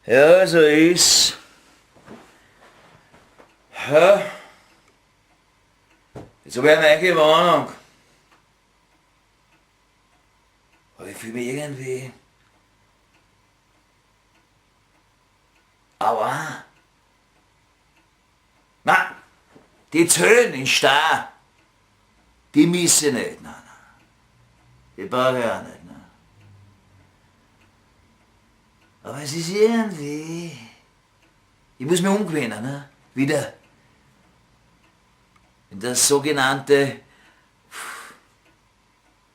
Ja, so ist. Ja. Jetzt hab ich eine neue Wohnung. Aber ich fühle mich irgendwie allein. Nein, die Zöhn in Star, die misse ich nicht. Nein, nein. Die brauche ich auch nicht. Nein. Aber es ist irgendwie, ich muss mich umgewöhnen, ne? Wieder in das sogenannte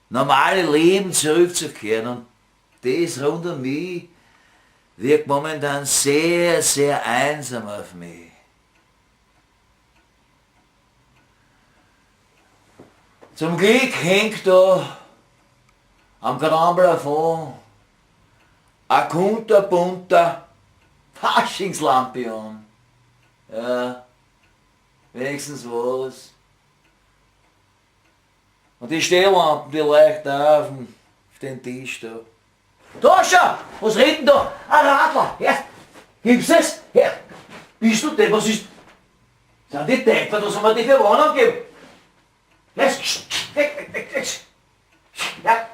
normale Leben zurückzukehren. Und das rund um mich wirkt momentan sehr, sehr einsam auf mich. Zum Glück hängt da am Grand ein kunterbunter Faschingslampion. Ja, wenigstens was. Und die Stehlampen, die leuchten auch auf den Tisch da. Da schau! Was redet denn da? Ein Radler! Her! Gibst es? Her! Bist du denn? Was ist? Sind die deppert? Was haben wir die für Wohnung gegeben? Weg, weg, weg, weg! Ja.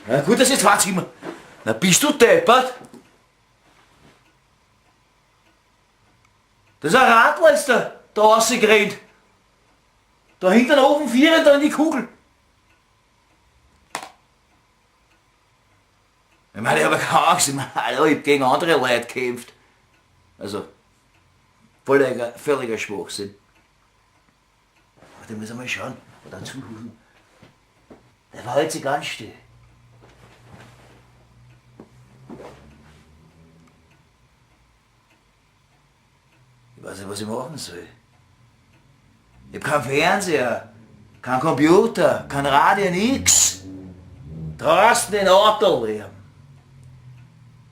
Na gut, dass ich zwei Zimmer. Na bist du deppert? Das ist ein Radler ist da, da rausgerannt. Da hinten ein Ofen 4 da in die Kugel. Ich meine, ich habe keine Angst, ich meine, hallo, ich hab gegen andere Leute gekämpft. Also, völliger Schwachsinn. Aber da muss ich mal schauen, oder zurufen. Der verhält sich ganz still. Ich weiß nicht, was ich machen soll. Ich hab keinen Fernseher, keinen Computer, kein Radio, nix. Draußen den Autolärm.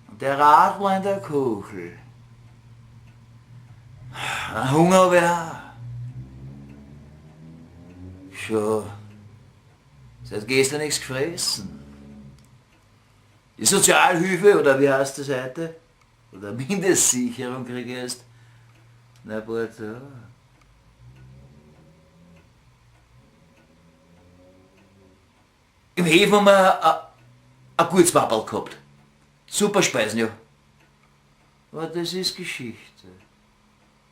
Und der Radler in der Kuchel. Einen Hunger hab ich auch. Schon seit gestern nichts gefressen. Die Sozialhilfe, oder wie heißt das heute? Oder Mindestsicherung krieg ich erst. Na, ein paar Tage. Im Häfen haben wir ein gutes Wapperl gehabt. Super Speisen, ja. Aber das ist Geschichte.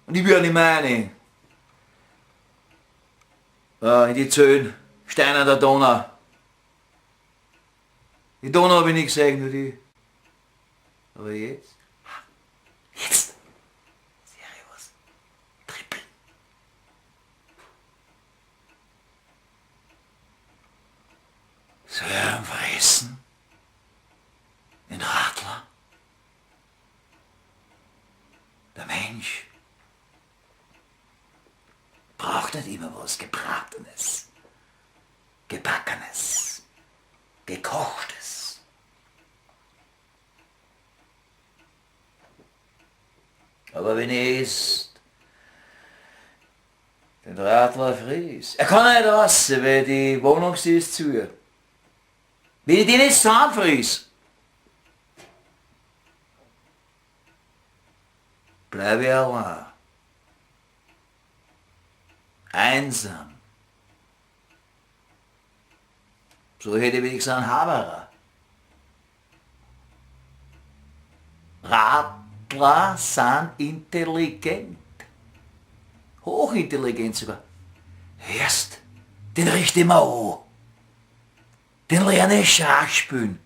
Und ich will ja nicht mehr rein. In die Zöhn, Steine an der Donau. Die Donau hab ich nicht gesehen, nur die. Aber jetzt? Jetzt! Sehe ich was. Trippeln. Soll er ihn fressen? Den Radler? Der Mensch braucht nicht immer was Gebratenes, Gebackenes, Gekochtes. Aber wenn ich es den Radler friss, er kann nicht raus, weil die Wohnung sie ist zu. Wenn ich den jetzt zusammenfriss, bleib ich allein. Einsam. So hätte ich wenigstens einen Haberer. Radler sind intelligent. Hochintelligent sogar. Erst, den richte ich mir an. Den lerne ich Schach spielen.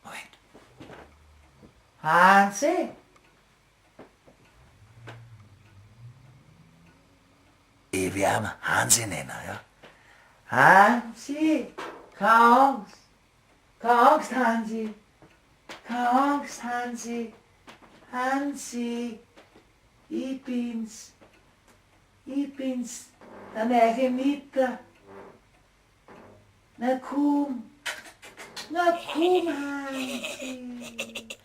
Moment. Hansi? Ich werde ihn Hansi nennen, ja. Hansi, keine Angst. Keine Angst, Hansi. Keine Angst, Hansi. Hansi, ich bin's. Ich bin's, der neue Mieter. Na komm, na komm, Hansi.